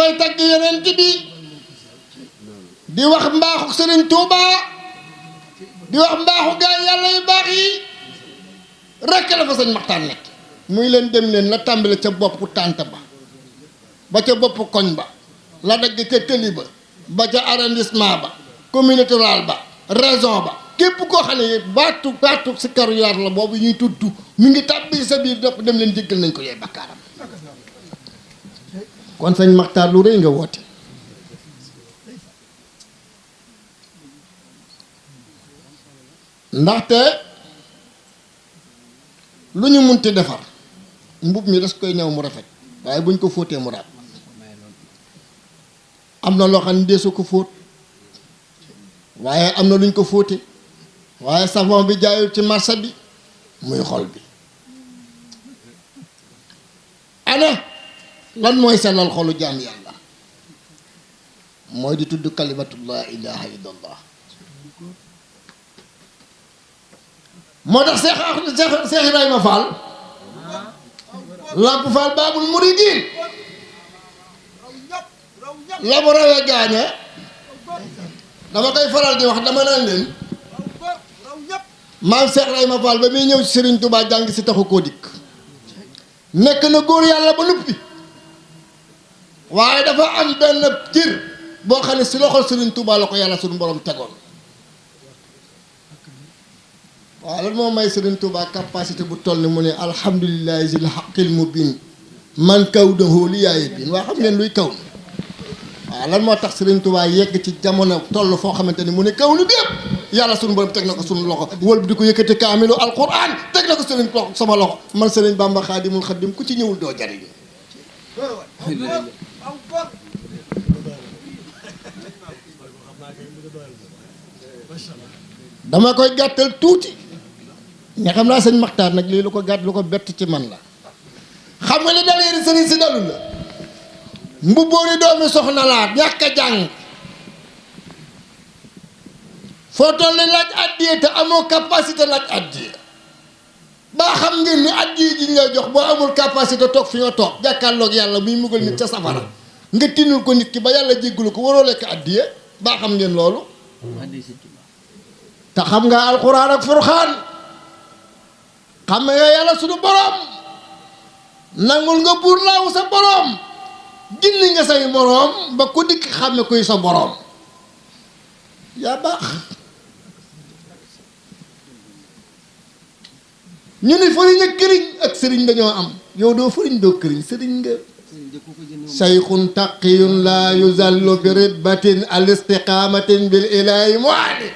fay tagg yonent bi di wax mbaaxu Sëriñ Tuuba di wax mbaaxu gaay yàlla yu baax yi rekk la fa sëñ Maxtaar nekk muy leen dem leen la tàmbale ca boppu tànt ba ca boppu koñ ba la dagg ca tëli ba ca arrondissement ba communauté rurale ba région ba képp koo xam ne baatu si karu yaar la boobu ñuy tudd mi ngi tàbbi sa biir dopp dem leen jéggal nañ ko yee bakkaaram kon sëñ Maxtaar lu rëy nga woote ndaxte lu ñu munti defar mbub mi das koy ñëw mu rafet waaye buñ ko fóotee mu raab am na loo xam ne deesu ko fóot waaye am na luñ ko fóote waaye savon bi jaayul ci marché bi muy xol bi ana lan mooy sellal xolu jaam yàlla mooy di tudd kalimatu laa ilaha illallah moo tax Seex Ibrahima Fall Lamp Fall Baabul Muridiin la mu rawee gaaña dama koy faral di wax dama naan leen maam Seex Ibrahima Fall ba muy ñëw ci Sëriñ Tuubaa jàng si taxu koo dikk nekk na góor yàlla ba nuppi waaye dafa am benn cër boo xam ne si loxol Sëriñ Tuubaa la ko yàlla suñu borom tegoon waaw lan moo may Sëriñ Tuubaa capacité bu toll ni mu ne alhamdulillahi zil haqqil mubin man kaw dahu li yaaye bin waa xam ngeen luy kaw ni waaw lan moo tax Sëriñ Tuubaa yegg ci jamono toll foo xamante ni mu ne kaw ni bi yëpp yàlla suñu borom teg na ko suñu loxo wël bi di ko yëkkati kaamilu alquran teg na ko sëriñ loxo sama loxo man Sëriñ Bamba Xaadimul Xaadim ku ci ñëwul doo jariñu dama koy gàttal tuuti nga xam naa sëñ Maxtaar nag lii lu ko gàtt lu ko bett ci man la xam nga li dal yéen sëriñ si dalul la mbubboori doomi soxna laa ñàkk a jàng foo toll laaj addiye te amoo capacité laaj addiye baa xam ngeen ni addiye ji ñu lay jox boo amul capacité toog fi nga toog jàkkaarloog yàlla muy mugal nit ca safara nga tinul ko nit ki ba yàlla jéggalu ko waroo lekk addiye baa xam ngeen loolu te xam nga alxuraan ak furxaan xam nga yàlla suñu borom nangul nga buur laawu sa borom gindi nga say borom ba ku dikk xam ne kuy sa borom yaa baax ñu ni fëriñ ak këriñ ak sëriñ dañoo am yow doo fëriñ doo këriñ sëriñ nga sayxun taqiyun la yuzallu bi ribbatin al istiqamatin bil ilahi muali